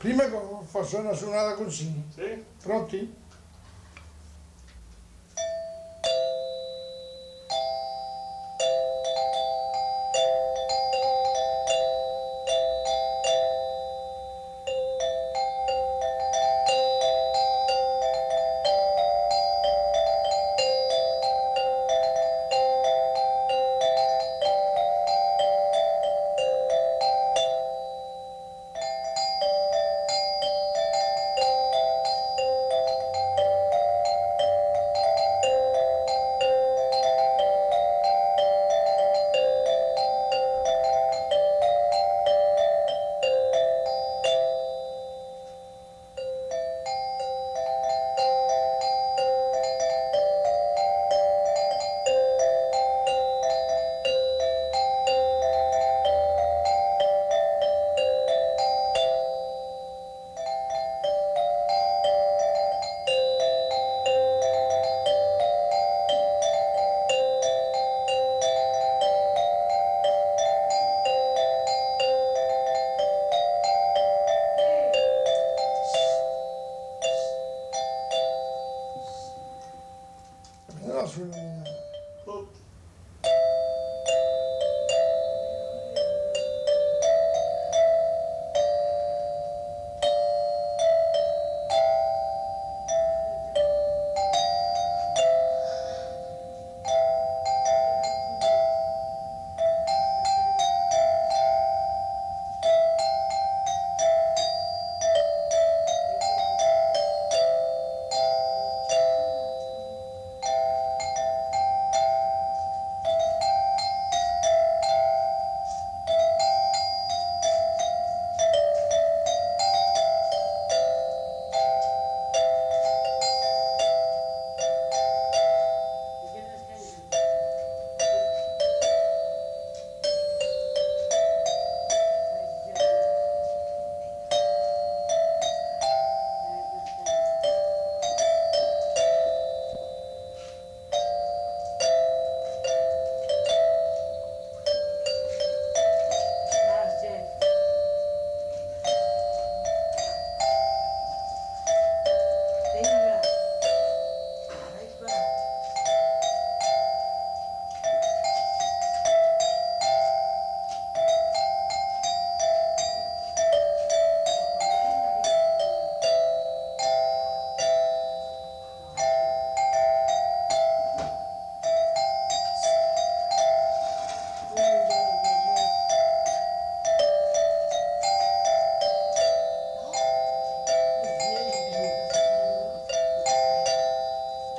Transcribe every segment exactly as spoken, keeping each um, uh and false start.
Prima che faccio una sonata così. Sì. Pronti?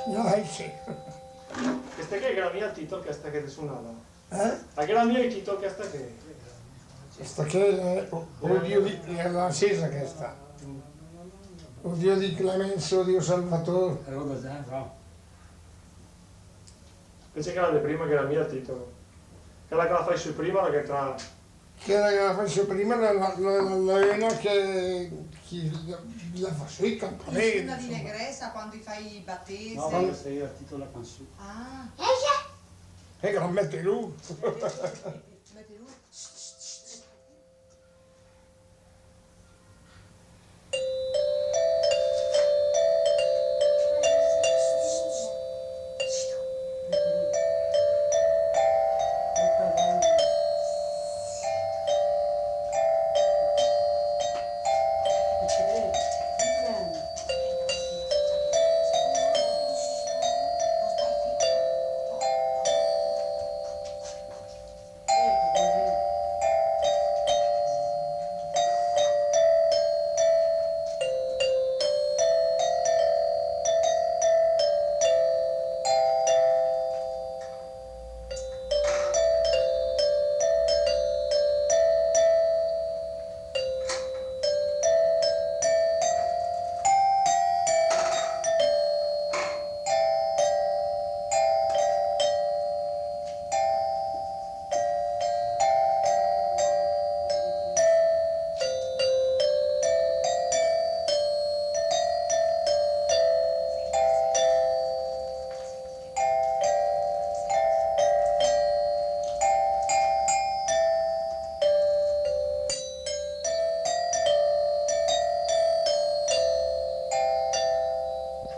No, eh, sì. Chèsta chì gh'éra mia ol tìtol, chèsta che te sunava? Eh? A gh'éra mia ol tìtol, chèsta chì? Chèsta chì l'è, o, Oddio di, l'è la sesa chèsta. Oddio di clemenza, Oddio salvatore. Roba già, no? Invece chèla de prima gh'éra mia ol tìtol. Chèla che la fai sö prima, la che tra... Chèla che la fai sö prima, la, la, la, la, la öna che, che la, la fa sö i campanelli, insoma. Inscena di negresa quando i fa i batesi. No, ma quèsta l'è ol tìtol de la canzù. Ah. Eh, che la mète lü. Mète lü.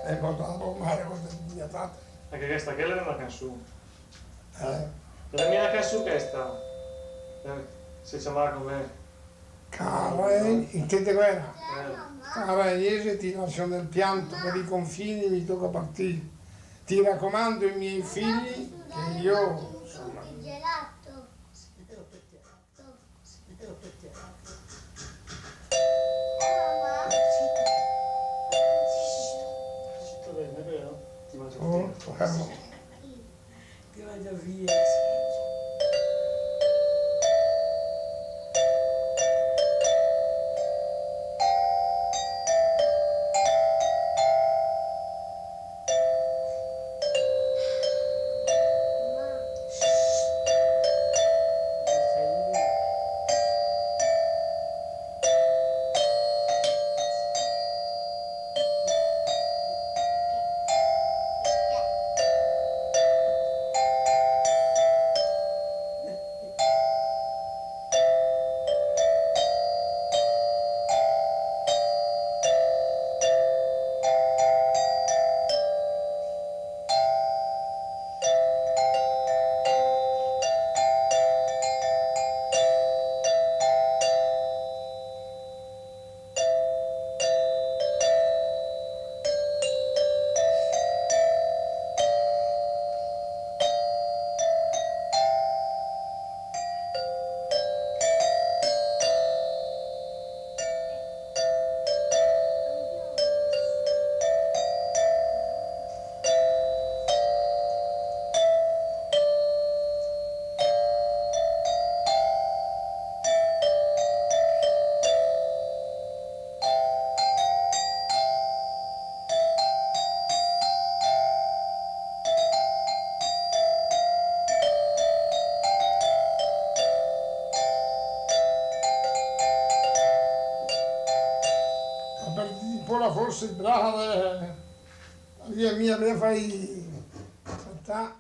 E cosa la pò mai, cosa la mia tata. Anche questa, quella è una canzone. Eh? Non è mia una canzone questa. Eh, si chiamava come? Cara, eh, in che guerra? Eh. Cara Agnese, ti lascio nel pianto, per i confini mi tocca partire. Ti raccomando i miei figli, che io, insomma. Oh, fermo. Che vada via. Ma per un po' la forse brava, eh, via mia, me fai saltà.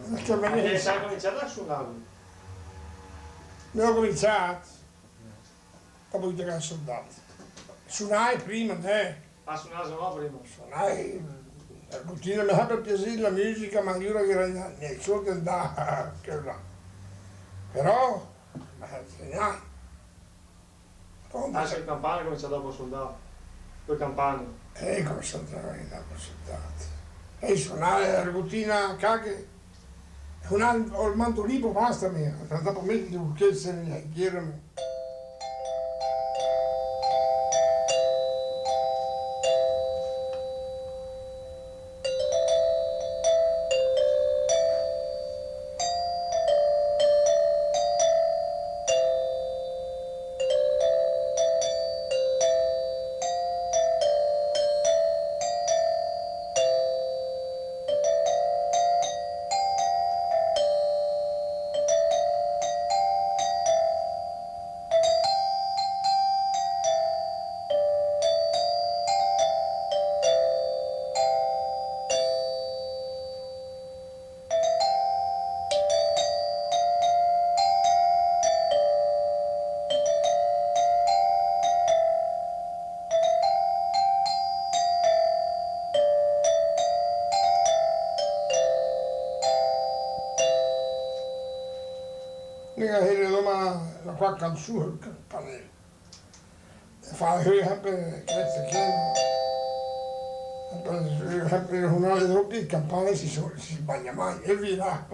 Perché me ne... Hai già cominciato a suonare? Ne ho cominciato. Dopo che ho suonato. Suonai prima, eh. Ah, suonai no prima? Suonai, eh, continuo, mi fa per piacere la musica, ma io ero grande, i soldi andava, che là. Però, ma insegnai. Ah, sì, le campane comincia dopo suonà. Le campane. Eh, comincia dopo suonà. E suonai la robotina, caghe. Suonai il mandolino, basta, mia. Dopo metti l'orchestra, eh, girami. Mia che domà la quacca al suo il campanello. E fa, eh, sempre, che, che, sempre, sempre una delle doppie, il campano si, so- si sbaglia mai, e via.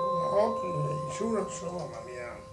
Una volta nessuno, insomma, mia.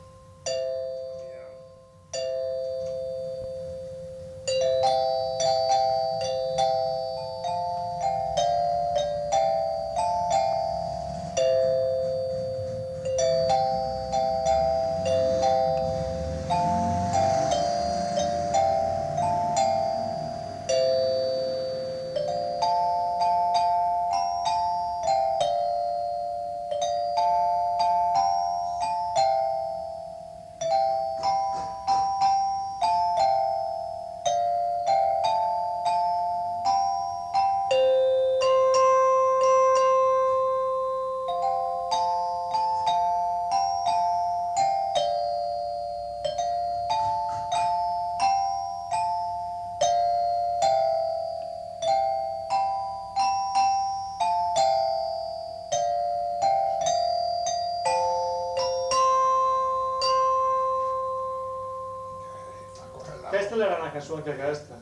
Chèsta l'era una canzone anche chèsta.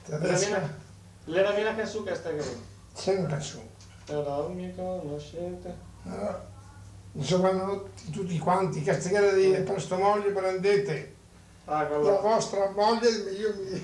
Tedesca? L'era mia una, l'era mia una canzone chèsta che... Sì, una canzone. Però mica conoscete. No. Insomma, no, tutti quanti, che stasera di presto moglie prendete. Ah, quella. La vostra moglie, io mi